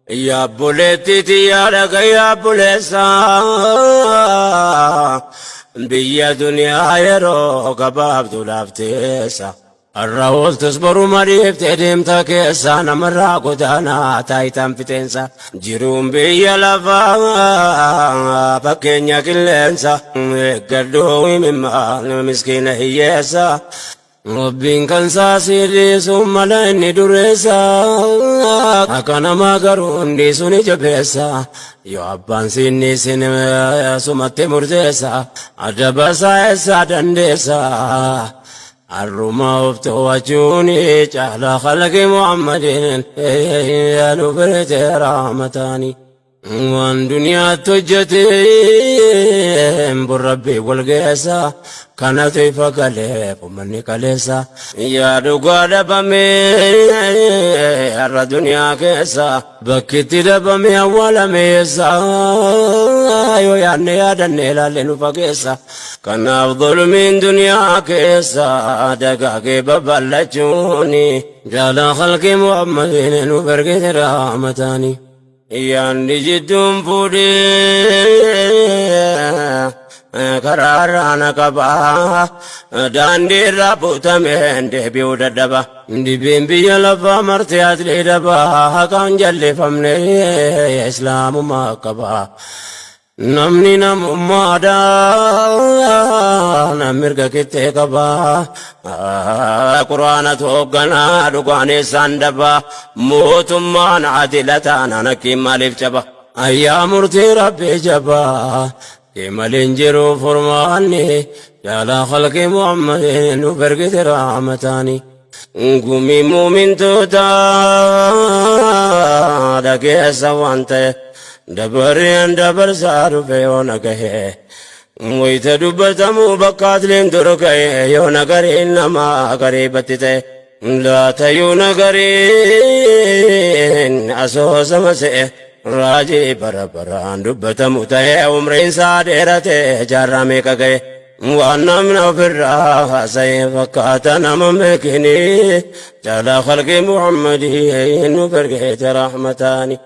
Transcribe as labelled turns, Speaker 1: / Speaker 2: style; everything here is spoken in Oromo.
Speaker 1: Yaa obboleettii tiyyaa dhaga'i yaa obboleessa, biyya duniyaa yeroo gabaabduudhaaf teessa. Har'a ooltus boru mariiftee deemta keessa, namarraa godaanaa taayitaan fixeensa. Jiruun biyya lafaa fakkeenya qilleensa, eeggadhu himimmaa miskiina hiyyeessa. Rabbiin kan saasii dhiisu mala inni dureessa, akka namaa garuu hundi suni jabeessa. Yoo abbaan siinni isin sumatti murteessa, adaba isaa eessaa dandeessa? Har'uma of to'achuun caala khalqi Muhammadin nu birte rahmataani. Waan duniyaatti hojjeteen bor Rabbii wal geessa, kanatu ifa galeef uummanni kaleessa. Yaa dhugaa dhabamee har'a duniyaa keessa, bakkitti dhabame awwaalame eessa? Yoo yaadne yaadanne ilaalle nu fageessa. Kanaaf zulmiin duniyaa keessa dagaagee babal'achuuni jaala khalqi Muhammadin nu bergite rahmataani. Yaanni jidduun fuudhee karaarraa na qaba, daandii irraa butameen deebi'uu dadhaba. Dibeen biyya lafaa martee asli dhaba, haqaan jallifamne islaamummaa qaba. Namni namummaadhaan mirga qixxee qaba. Quraanatu hoogganaa, dhugaan eessaan daba? Mootummaan adila taanaan akkiin maaliif caba? Ayyaa murtii Rabbii jabaa kee maleen jiru furmaanni, jaalaa khalqi Muhammadin nu bergite rahmataani. Gumii muumintoota dhageessa, waan ta'e dabareen dabarsaa dhufe yoo nagahe. Wayita dubbatamu bakka atliin dur ga'e, yoo nagariin namaa gariibatti ta'e. Laatayyuu nagariin asoosama se'e, raajii bara baraan dubbatamu ta'e, umriin isaa dheerate jaarraa meeqa ga'e. Waan namni ofirraa haasa'e fakkaata nama beekini, jaalaa khalqi Muhammadii nu bergeete rahmataani.